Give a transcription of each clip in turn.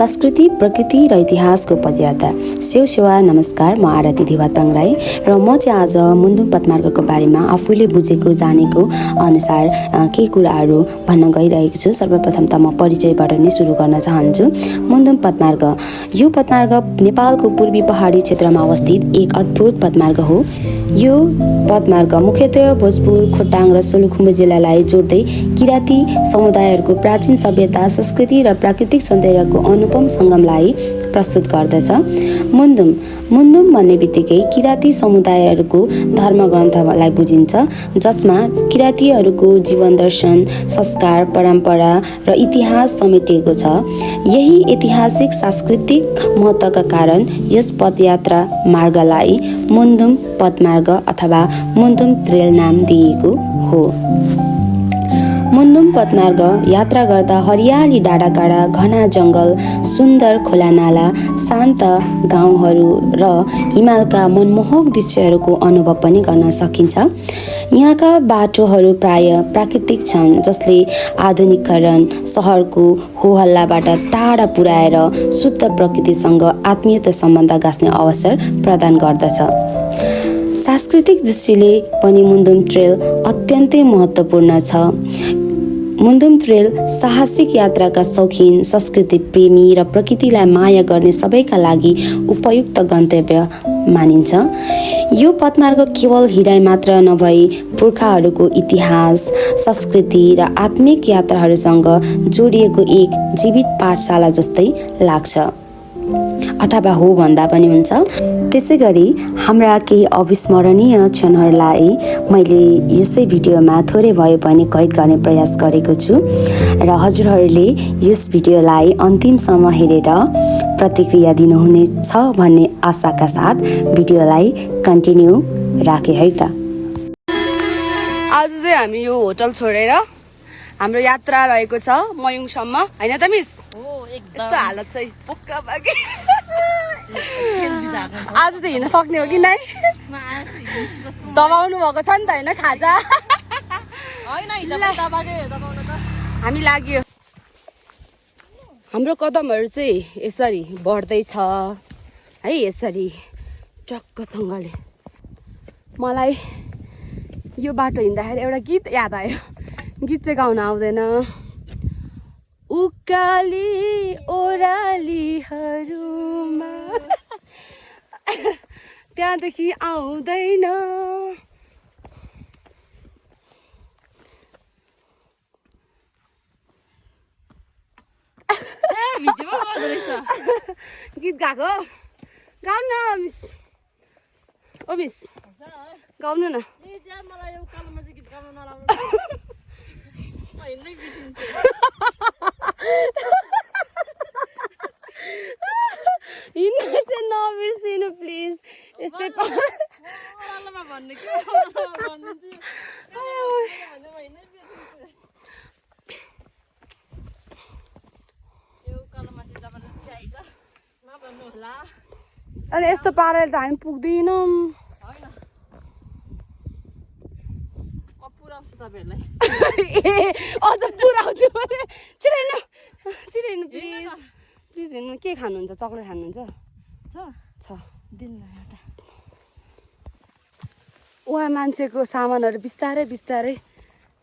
संस्कृति, प्रकृति र इतिहासको पदयात्रा। सेवा नमस्कार, म आरती दिवाताङ राई र म चाहिँ आज मुन्दुम पदमार्गको बारेमा आफूले बुझेको जानेको अनुसार केही कुराहरू भन्न गइरहेको छु। सर्वप्रथम त म परिचयबाट नै सुरु गर्न चाहन्छु। मुन्दुम पदमार्ग यो पदमार्ग नेपालको पूर्वी पहाडी क्षेत्रमा अवस्थित एक अद्भुत पदमार्ग हो। यो पदमार्ग मुख्यतया भोजपुर, खोटाङ र सोलुखुम्बु जिल्लालाई जोड्दै किराँती समुदायहरूको प्राचीन सभ्यता, संस्कृति र प्राकृतिक सौन्दर्यको अनुपम सङ्गमलाई प्रस्तुत गर्दछ। मुन्दुम भन्ने बित्तिकै किराँती समुदायहरूको धर्मग्रन्थलाई बुझिन्छ, जसमा किराँतीहरूको जीवन दर्शन, संस्कार, परम्परा र इतिहास समेटिएको छ। यही ऐतिहासिक सांस्कृतिक महत्त्वका कारण यस पदयात्रा मार्गलाई मुन्दुम पदमार्ग अथवा मुन्दुम ट्रेल नाम दिएको हो। मुन्दुम पदमार्ग यात्रा गर्दा हरियाली डाँडाकाँडा, घना जङ्गल, सुन्दर खोला नाला, शान्त गाउँहरू र हिमालका मनमोहक दृश्यहरूको अनुभव पनि गर्न सकिन्छ। यहाँका बाटोहरू प्राय प्राकृतिक छन्, जसले आधुनिकीकरण सहरको होहल्लाबाट टाढा पुर्याएर शुद्ध प्रकृतिसँग आत्मीयता सम्बन्ध गाँच्ने अवसर प्रदान गर्दछ। सांस्कृतिक दृष्टिले पनि मुन्दुम ट्रेल अत्यन्तै महत्त्वपूर्ण छ। मुन्दुम ट्रेल साहसिक यात्राका शौखिन, संस्कृति प्रेमी र प्रकृतिलाई माया गर्ने सबैका लागि उपयुक्त गन्तव्य मानिन्छ। यो पदमार्ग केवल हिँडाइ मात्र नभई पुर्खाहरूको इतिहास, संस्कृति र आत्मिक यात्राहरूसँग जोडिएको एक जीवित पाठशाला जस्तै लाग्छ, अथवा हो भन्दा पनि हुन्छ। त्यसै गरी हाम्रा केही अविस्मरणीय क्षणहरूलाई मैले यसै भिडियोमा थोरै भए पनि कैद गर्ने प्रयास गरेको छु र हजुरहरूले यस भिडियोलाई अन्तिमसम्म हेरेर प्रतिक्रिया दिनुहुनेछ भन्ने आशाका साथ भिडियोलाई कन्टिन्यू राखेँ है त। आज चाहिँ हामी यो होटल छोडेर हाम्रो यात्रा रहेको छ मयुङसम्म, होइन त मिस? यस्तो हालत चाहिँ पक्का बाँकी। आज चाहिँ हिँड्न सक्ने हो कि नै? दबाउनु भएको छ नि त, होइन? खाजा हामी लाग्यो। हाम्रो कदमहरू चाहिँ यसरी बढ्दैछ है, यसरी चक्कसँगले। मलाई यो बाटो हिँड्दाखेरि एउटा गीत याद आयो। गीत चाहिँ गाउन आउँदैन। उकाली ओह्रालीहरूमा त्यहाँदेखि आउँदैन। गीत गाएको गाउनु न मिस। ओ मिस गाउनु न। हिँड्नु चाहिँ नबिर्सिनु प्लिज। यस्तै अनि यस्तो पाराले त हामी पुग्दैनौँ। अझ पुऱ्याउँछु छिटो हिँड्नु, छिटो हिँड्नु प्लिज प्लिज हिँड्नु। के खानुहुन्छ? चक्लेट खानुहुन्छ? छ एउटा। उहाँ मान्छेको सामानहरू बिस्तारै बिस्तारै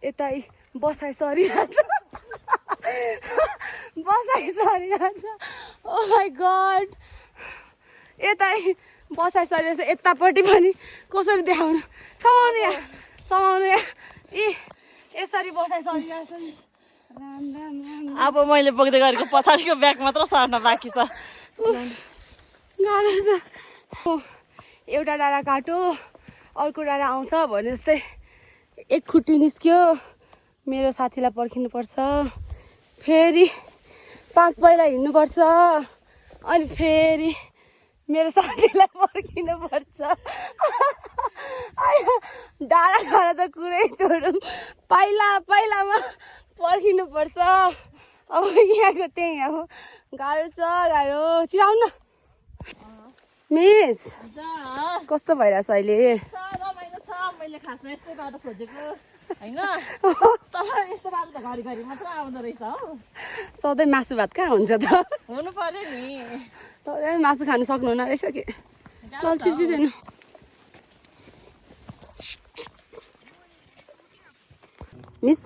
यता बसाइ सरिरहेछ, बसाइ सरिरहेछ। ओ माई गड, यता बसाइ सरिरहेछ, यतापट्टि पनि कसरी देखाउनु? समाउनु यहाँ, समाउनु यहाँ। यसरी बसाइ सरिरहेछ नि। अब मैले बोक्दै गरेको पछाडिको ब्याग मात्र सर्न बाँकी छ। गाह्रो छ। एउटा डाँडा काटो अर्को डाँडा आउँछ भने जस्तै एक खुट्टी निस्क्यो। मेरो साथीलाई पर्खिनुपर्छ, फेरि 5 पाइला हिँड्नुपर्छ, अनि फेरि मेरो साथीलाई पर्खिनुपर्छ। डाँडा खाँदा त कुरै छोडौँ, पाइलामा पर्खिनुपर्छ। अब यहाँको त्यही हो, गाह्रो छ गाह्रो। चिराउनु न मिस। कस्तो भइरहेछ अहिले? मैले खासमा यस्तै बाटो खोजेको। होइन तर यस्तो बाटो त घरिघरि मात्र आउँदो रहेछ हो सधैँ मासु भात कहाँ हुन्छ त हुनु पर्यो नि तपाईँ मासु खानु सक्नुहुन्न रहेछ कि ल छिर्नु मिस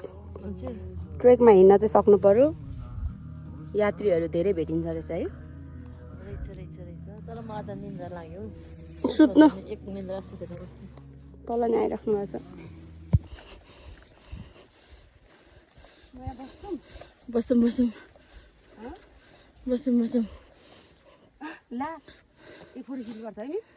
ट्रेकमा हिँड्न चाहिँ सक्नु पर्यो यात्रीहरू धेरै भेटिन्छ रहेछ है रहेछ तर मलाई त निन्द्रा लाग्यो सुत्नु एक निन्द्रा सुतेर तल नै आइराख्नु भएको छ बसौँ ला यो फोटो खिच्नु पर्छ है मिस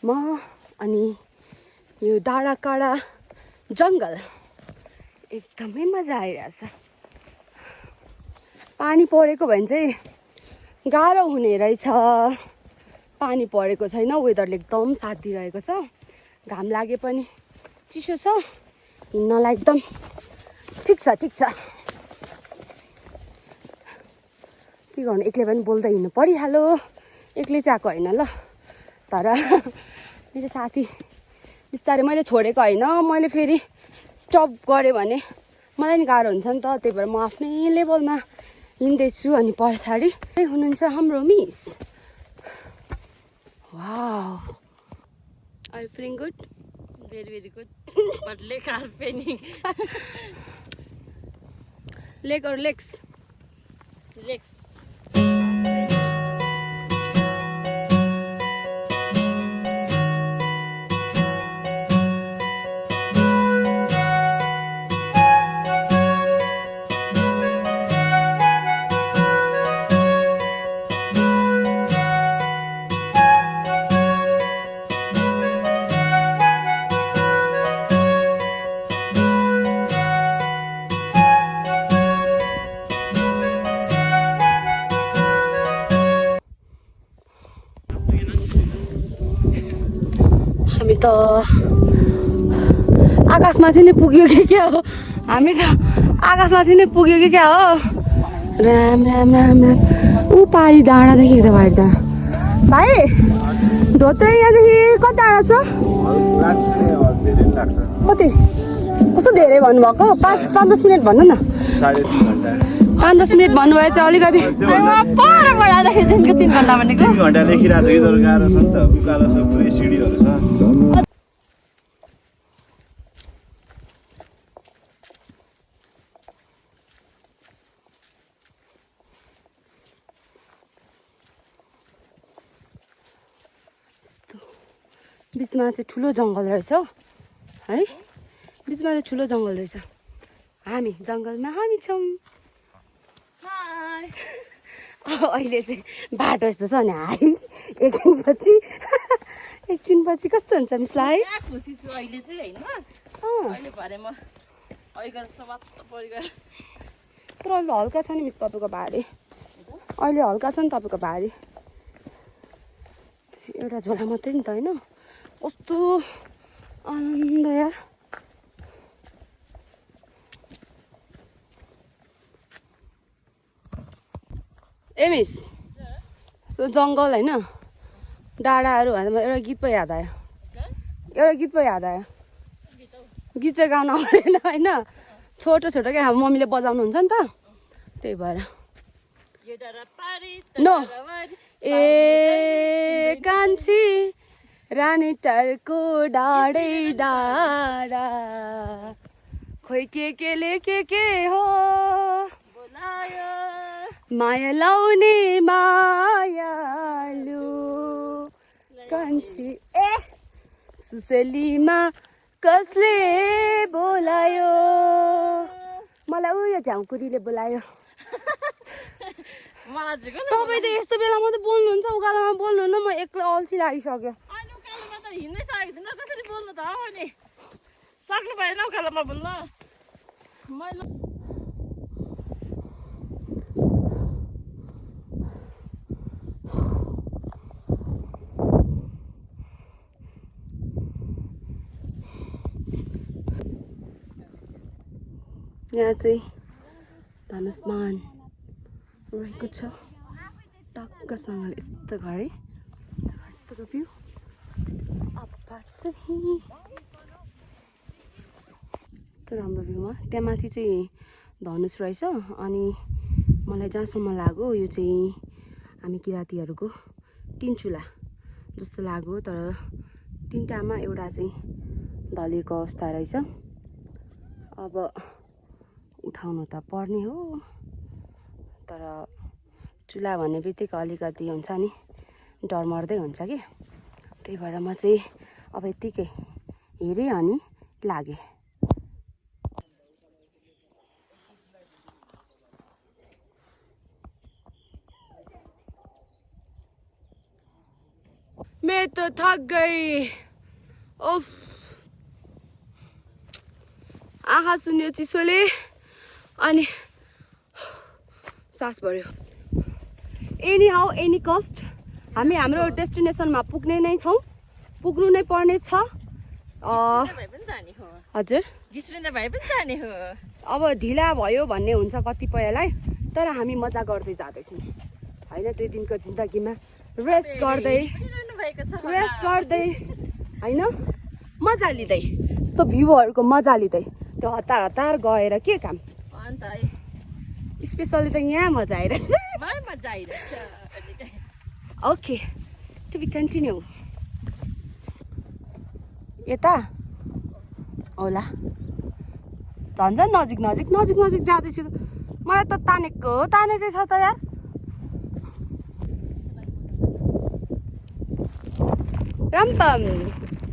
म अनि यो डाँडा काँडा जङ्गल एकदमै मजा आइरहेछ पानी परेको भने चाहिँ गाह्रो हुने रहेछ पानी परेको छैन वेदरले एकदम साथ दिइरहेको छ घाम लागे पनि चिसो छ हिँड्नलाई एकदम ठिक छ के गर्नु एक्लै पनि बोल्दै हिँड्नु परिहाल्यो एक्लै चाहिँ आएको होइन ल तर मेरो साथी बिस्तारै मैले छोडेको होइन मैले फेरि स्टप गरेँ भने मलाई नि गाह्रो हुन्छ नि त त्यही भएर म आफ्नै लेभलमा हिँड्दैछु अनि पछाडि हुनुहुन्छ हाम्रो miss wow are you feeling good very good but leg are paining leg or legs legs हामी त आकाशमाथि नै पुग्यो कि क्या हो हामी त आकाशमाथि नै पुग्यो कि क्या हो राम राम राम राम ऊ पारी डाँडादेखि त भाइ त भाइ धोत्रे यहाँदेखि कति टाढा छ कति कस्तो धेरै भन्नुभएको 5-10 मिनट भन्नु न 5-10 मिनट भन्नुभयो चाहिँ अलिकति परबाट आउँदाखेरि 3 घन्टा भनेको 3 घन्टा लेखिरहेको छ कि तर गाह्रो छ नि त उकालो छ पुरै सिडीहरू छ बिचमा चाहिँ ठुलो जङ्गल रहेछ है बिचमा चाहिँ ठुलो जङ्गल रहेछ हामी जङ्गलमा हामी छौँ अहिले चाहिँ बाटो यस्तो छ नि हाई एकछिनपछि कस्तो हुन्छ मिसलाई खुसी छु अहिले चाहिँ होइन अहिले भरे म अहिले जस्तो वात्त परिगयो तर अहिले हल्का छ नि मिस तपाईँको भारी अहिले हल्का छ नि तपाईँको भारी एउटा झोला मात्रै नि त होइन कस्तो आनन्द यार ए मिस यस्तो जङ्गल होइन डाँडाहरू एउटा गीत पो याद आयो गीत चाहिँ गाउन आउँदैन होइन छोटो क्या अब मम्मीले बजाउनुहुन्छ नि त त्यही भएर नो ए कान्छी रानी टारको डाँडै डाँडा खोइ केले के हो माया लाउने मायालु कान्छी ए सुसेलीमा कसले बोलायो मलाई उयो झ्याउकुरीले बोलायो तपाईँ त यस्तो बेला मात्रै बोल्नुहुन्छ उकालोमा बोल्नुहुन्न म एक्लै अल्छी लागिसक्यो उकालोमा त हिँड्नै सकेको थिइनँ कसरी बोल्नु त हो नि सक्नु भएन उकालोमा बोल्न मैले यहाँ चाहिँ धनुष्मान रहेको छ कसँगले यस्तो घरै यस्तो भ्यू अब चाहिँ यस्तो राम्रो भ्यूमा त्यहाँ माथि चाहिँ धनुष रहेछ। अनि मलाई जहाँसम्म लाग्यो यो चाहिँ हामी किराँतीहरूको 3 चुला जस्तो लाग्यो, तर 3टामा एउटा चाहिँ ढलेको अवस्था रहेछ। अब उठाउनु त पर्ने हो, तर चुला भन्ने बित्तिकै अलिकति हुन्छ नि डर मर्दै हुन्छ कि, त्यही भएर म चाहिँ अब यत्तिकै हेरेँ अनि लागेँ। मैं तो थक गई। ओफ, आँखा सुन्यो चिसोले अनि सास भर्यो। एनी हाउ एनी कस्ट हामी हाम्रो डेस्टिनेसनमा पुग्ने नै छौँ, पुग्नु नै पर्ने छ। हजुर घिस्रिँदा भए पनि जाने हो। अब ढिला भयो भन्ने हुन्छ कतिपयलाई, तर हामी मजा गर्दै जाँदैछौँ होइन। 2 दिनको जिन्दगीमा रेस्ट गर्दै होइन, मजा लिँदै यस्तो भ्यूहरूको मजा लिँदै त्यो हतार हतार गएर के काम। स्पेसली त यहाँ मजा आइरहेछ। Okay, to be continue. यता होला झन् झन् नजिक नजिक नजिक नजिक जाँदैछु। मलाई त तानेकै छ त यार। रामपम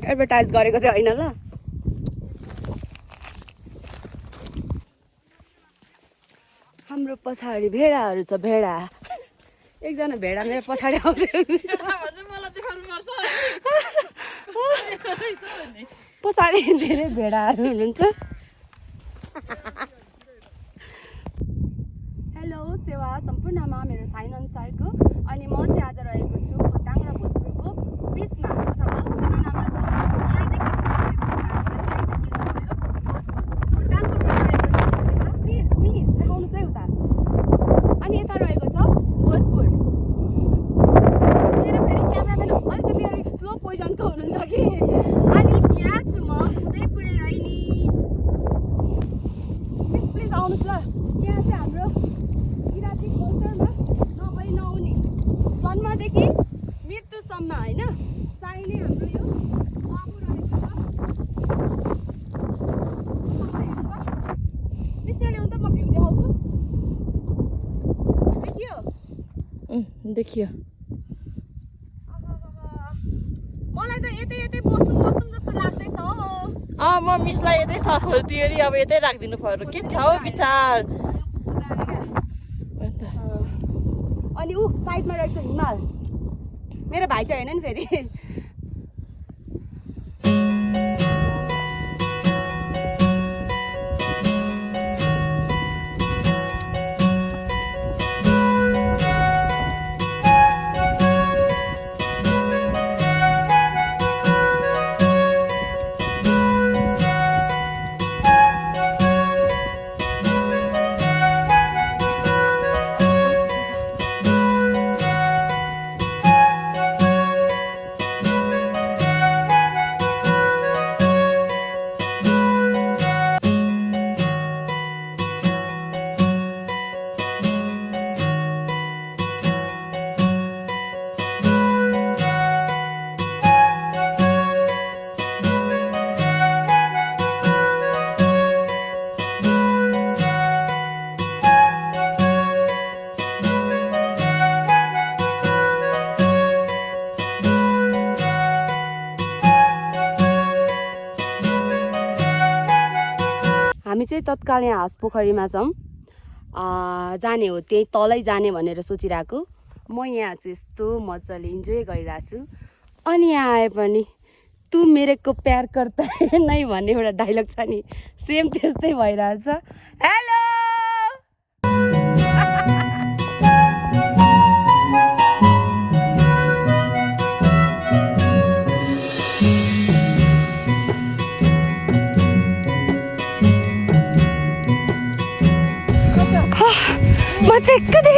एडभर्टाइज गरेको चाहिँ होइन ल। हाम्रो पछाडि भेडाहरू छ, भेडा। एकजना भेडा मेरो पछाडि आउँदै पछाडि धेरै भेडाहरू हुनुहुन्छ। हेलो सेवा सम्पूर्णमा मेरो साइन अनुसारको, अनि म चाहिँ आज रहेको छु खोटाङ र भोजपुरको बिचमा अथवा सिमानामा छु। प्लिज देखाउनुहोस् है उता। अनि यता रहेको छ भोजपुर। मेरो फेरि क्यामेराम्यान अलिक स्लो पोइजनको हुनुहुन्छ कि। अनि यहाँ छु म उदयपुर रैनी। प्लिज आउनुहोस् ल। यहाँ चाहिँ हाम्रो किराँती कल्चरमा नभई नहुने जन्मदेखि मृत्युसम्म होइन चाहिने हाम्रो यो बाबु रहेको छ। निस्किएर ल्याउनु त, म भ्यू देखाउँछु। देखियो देखियो। मलाई त यतै बसौँ जस्तो लाग्दैछ हो। म मिसलाई यतै सर खोज्दियो नि, अब यतै राखिदिनु पर्यो। के छ हौ विचार। अनि ऊ साइडमा रहेछ हिमाल। मेरो भाइ चाहिँ होइन नि फेरि। हामी चाहिँ तत्काल यहाँ हाँस पोखरीमा छौँ। जाने हो त्यही तलै जाने भनेर सोचिरहेको। म यहाँ चाहिँ यस्तो मजाले इन्जोय गरिरहेको छु। अनि यहाँ आए पनि तु मेरेको प्यार करता है नै भन्ने एउटा डाइलग छ नि, सेम त्यस्तै भइरहेछ। हेलो म चाहिँ कति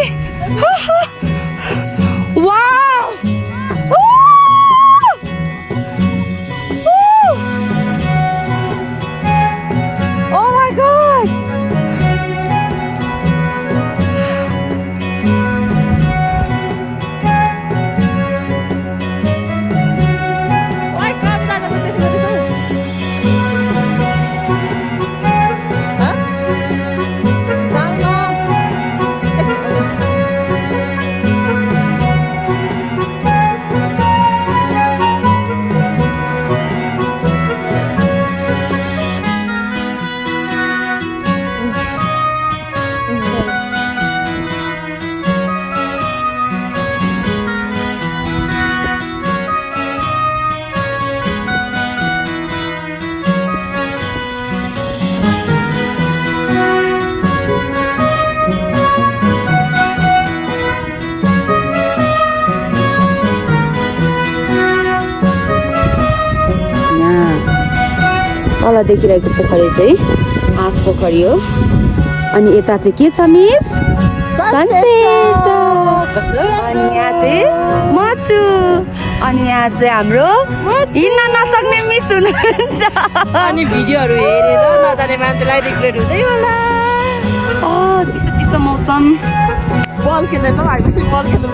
देखिरहेको पोखरी चाहिँ हाँस पोखरी हो। अनि यता चाहिँ के छ मिस? सनसेट छ। अनि यहाँ चाहिँ म छु। अनि यहाँ चाहिँ हाम्रो हिँड्न नसक्ने मिस हुनुहुन्छ। अनि भिडियोहरू हेरेर नजाने मान्छेलाई रिग्रेट हुँदै होला। चिसो चिसो मौसम। बल खेल्दैछौँ हामी बल खेल्नु।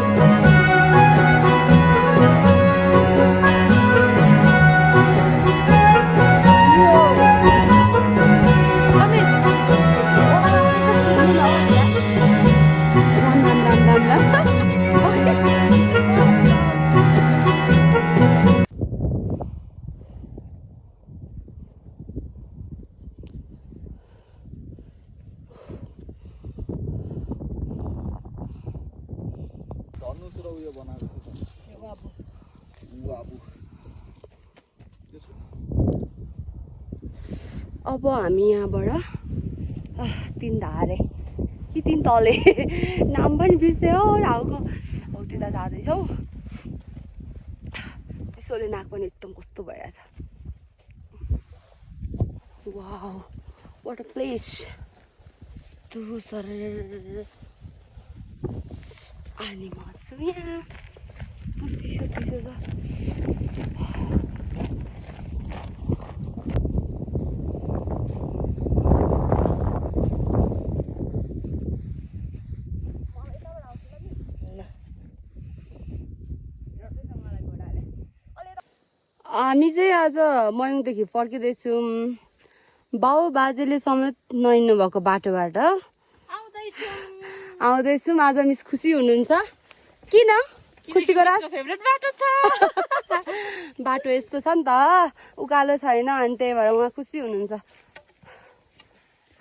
अब हामी यहाँबाट 3 धारे कि 3 तले नाम पनि बिर्स्यो राहुको हौ त्यता जाँदैछौँ। चिसोले नाक पनि एकदम कस्तो भइरहेछ। Wow what a place. यस्तो सरर अनि म छु यहाँ। यस्तो चिसो चिसो छ। हामी चाहिँ आज मयङदेखि फर्किँदैछौँ। बाउ बाजेले समेत नहिँड्नु भएको बाटोबाट आउँदैछौँ। आज मिस खुसी हुनुहुन्छ किन? खुसीको राज फेभरेट बाटो छ। बाटो यस्तो छ नि त, उकालो छैन, अनि त्यही भएर उहाँ खुसी हुनुहुन्छ।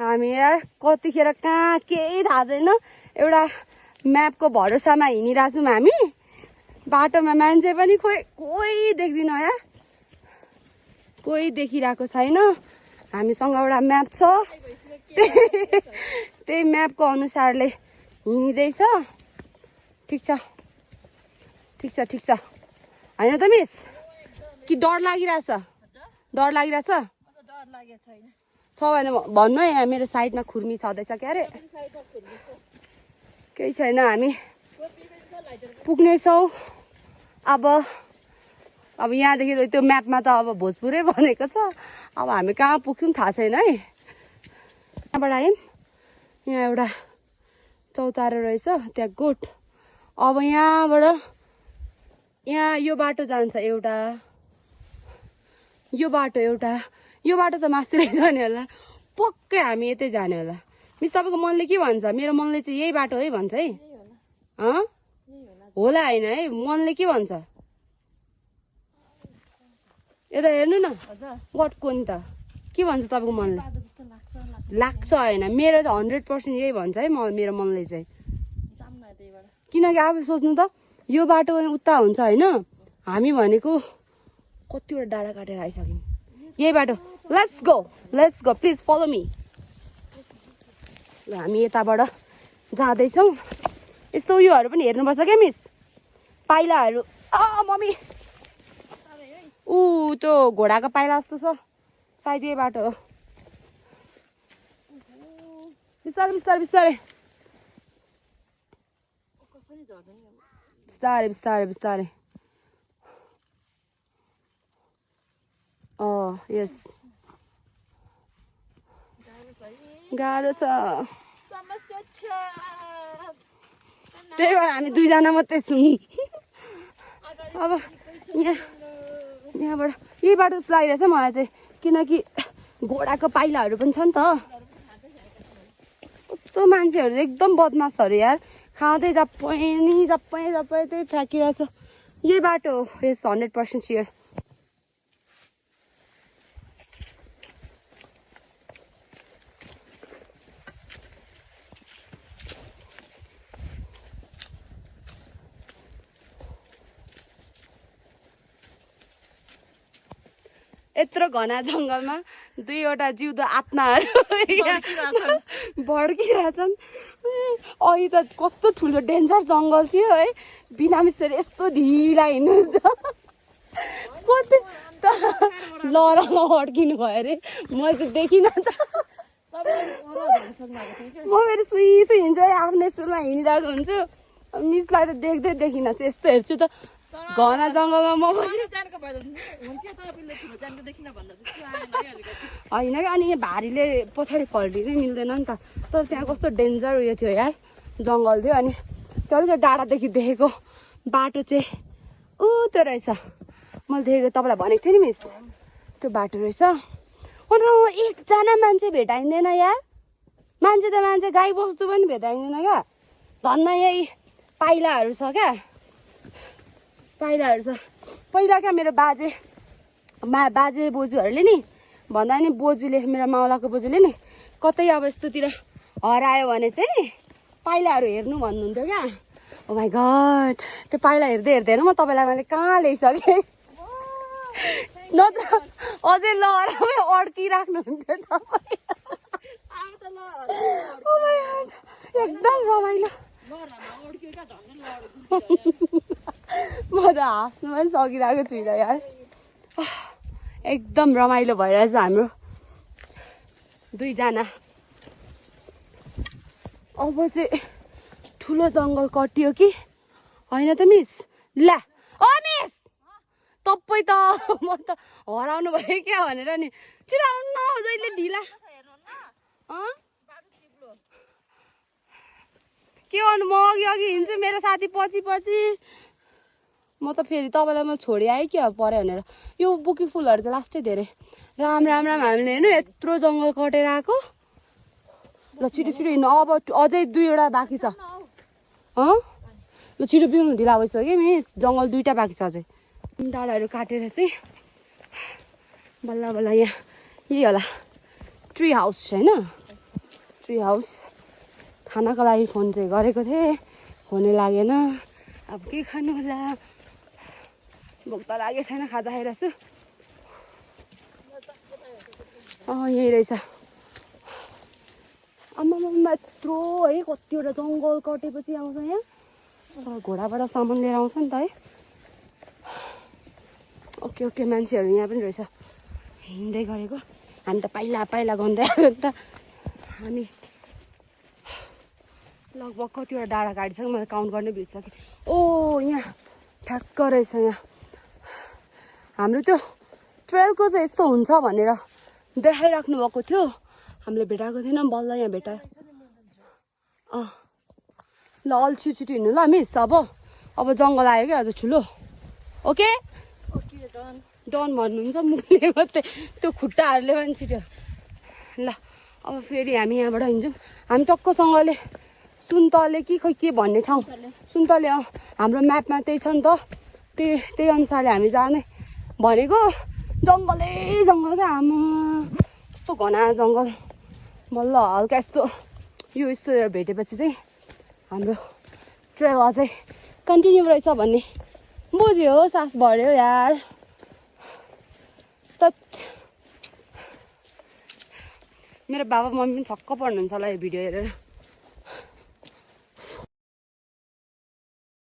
हामी यार कतिखेर कहाँ केही थाहा छैन, एउटा म्यापको भरोसामा हिँडिरहेको छौँ हामी। बाटोमा मान्छे पनि कोही देख्दिनँ यार, कोही देखिरहेको छैन। हामीसँग एउटा म्याप छ, त्यही म्यापको अनुसारले हिँड्दैछ। ठिक छ ठिक छ ठिक छ होइन त मिस? कि डर लागिरहेछ? डर लागिरहेछ छ भने भन्नु है। यहाँ मेरो साइडमा खुर्मी छँदैछ क्या अरे। केही छैन, हामी पुग्नेछौँ। अब यहाँदेखि त्यो म्यापमा त अब भोजपुरै भनेको छ। अब हामी कहाँ पुग्छौँ थाहा छैन है। यहाँबाट आयौँ, यहाँ एउटा चौतारो रहेछ, त्यहाँ गोठ। अब यहाँबाट यहाँ यो बाटो जान्छ एउटा, यो बाटो एउटा, यो बाटो त मास्तिरै जाने होला। पक्कै हामी यतै जाने होला। मिस तपाईँको मनले के भन्छ? मेरो मनले चाहिँ यही बाटो है भन्छ है। होला होइन है, मनले के भन्छ? यता हेर्नु न, गटको नि त के भन्छ तपाईँको मनले? लाग्छ होइन, मेरो चाहिँ 100% यही भन्छ है मेरो मनले चाहिँ। किनकि अब सोच्नु त, यो बाटो उता हुन्छ होइन, हामी भनेको कतिवटा डाँडा काटेर आइसक्यौँ। यही बाटो, let's go please follow me. ल हामी यताबाट जाँदैछौँ। यस्तो उयोहरू पनि हेर्नुपर्छ क्या मिस, पाइलाहरू। मम्मी त्यो घोडाको पाइला जस्तो छ, सायद यही बाटो हो। बिस्तारै बिस्तारै बिस्तारै बिस्तारै बिस्तारै बिस्तारै। यस गाह्रो छ, त्यही भएर हामी 2 जना मात्रै छौँ। अब यहाँबाट यही बाटो जस्तो लागिरहेछ मलाई चाहिँ, किनकि घोडाको पाइलाहरू पनि छ नि त। कस्तो मान्छेहरू एकदम बदमासहरू यार, खाँदै जप्पै त्यही फ्याँकिरहेछ। यही बाटो हो, यस 100% स्योर। यत्रो घना जङ्गलमा 2वटा जिउँदो आत्माहरू भड्किरहेछन्। अहिले त कस्तो ठुलो डेन्जर जङ्गल थियो है, बिरामिस फेरि यस्तो ढिला हिँड्नुहुन्छ। लहरामा अड्किनु भयो अरे मैले त देखिनँ त म फेरि सुई सुई हिँड्छु है आफ्नै सुरमा हिँडिरहेको हुन्छु मिसलाई त देख्दै देखिनँ चाहिँ यस्तो हेर्छु त घना जङ्गलमा म होइन कि अनि यहाँ भारीले पछाडि फल्टिनै मिल्दैन नि त तर त्यहाँ कस्तो डेन्जर उयो थियो यार जङ्गल थियो अनि त्यो अलिकति डाँडादेखि देखेको बाटो चाहिँ ऊ त्यो रहेछ मैले देखेको तपाईँलाई भनेको थिएँ नि मिस त्यो बाटो रहेछ अनि एकजना मान्छे भेटाइँदैन यार मान्छे त मान्छे गाई बस्तु पनि भेटाइँदैन क्या धन्न यही पाइलाहरू छ क्या पाइलाहरू छ पहिला क्या मेरो बाजे बोजूहरूले नि भन्दा नि बोजूले मेरो मावलाको बोजूले नि कतै अब यस्तोतिर हरायो भने चाहिँ पाइलाहरू हेर्नु भन्नुहुन्थ्यो क्या ओ माई गड त्यो पाइला हेर्दै हेर्दैन म तपाईँलाई मैले कहाँ ल्याइसकेँ नत्र अझै लहरामै अड्किराख्नुहुन्थ्यो तपाईँ एकदम रमाइलो म त हाँस्नु पनि सकिरहेको छुइनँ यार एकदम रमाइलो भइरहेछ हाम्रो दुईजना अब चाहिँ ठुलो जङ्गल कटियो कि होइन त मिस ला ओ मिस तपाईँ त म त हराउनु भयो क्या भनेर नि छिटो आउनु जहिले ढिला के गर्नु म अघि हिँड्छु मेरो साथी पछि म त फेरि तपाईँलाई म छोडी आएँ क्या पऱ्यो भनेर यो बुकी फुलहरू चाहिँ लास्टै धेरै राम हामीले हेर्नु यत्रो जङ्गल कटेर आएको ल छिटो हिँड्नु अब अझै 2वटा बाँकी छ ल छिटो पिउनु ढिला भइसक्यो कि मिस जङ्गल 2टा बाँकी छ अझै डाँडाहरू काटेर चाहिँ बल्ल यहाँ यही होला ट्री हाउस होइन ट्री हाउस खानाको लागि फोन चाहिँ गरेको थिएँ फोनै लागेन अब के खानु होला भोक त लागेको छैन खाजा खाइरहेको छु यही रहेछ आम्मामा यत्रो है कतिवटा जङ्गल कटेपछि आउँछ यहाँ घोडाबाट सामान लिएर आउँछ नि त है ओके मान्छेहरू यहाँ पनि रहेछ हिँड्दै गरेको हामी त पाइला गन्दै आएको नि त हामी लगभग कतिवटा डाँडा काटिसक्यो मैले काउन्ट गर्नै बिर्सकेँ ओ यहाँ ठ्याक्क रहेछ यहाँ हाम्रो त्यो ट्रेलको चाहिँ यस्तो हुन्छ भनेर देखाइराख्नु भएको थियो हामीले भेटाएको थिएन बल्ल यहाँ भेटायो ल अलि छिटो हिँड्नु ल मिस अब जङ्गल आयो क्या अझ ठुलो ओके डन भन्नुहुन्छ मुखले मात्रै त्यो खुट्टाहरूले पनि छिटो ल अब फेरि हामी यहाँबाट हिँड्छौँ हामी टक्कसँगले सुन्तले कि खोइ के भन्ने ठाउँ सुन्तले हाम्रो म्यापमा त्यही छ नि त त्यही अनुसारले हामी जाने भनेको जङ्गल क्या आमा कस्तो घना जङ्गल बल्ल हल्का यस्तो भेटेपछि चाहिँ हाम्रो ट्रेल अझै कन्टिन्यू रहेछ भन्ने बुझ्यो सास भर्यो यार त मेरो बाबा मम्मी पनि छक्क पर्नुहुन्छ होला यो भिडियो हेरेर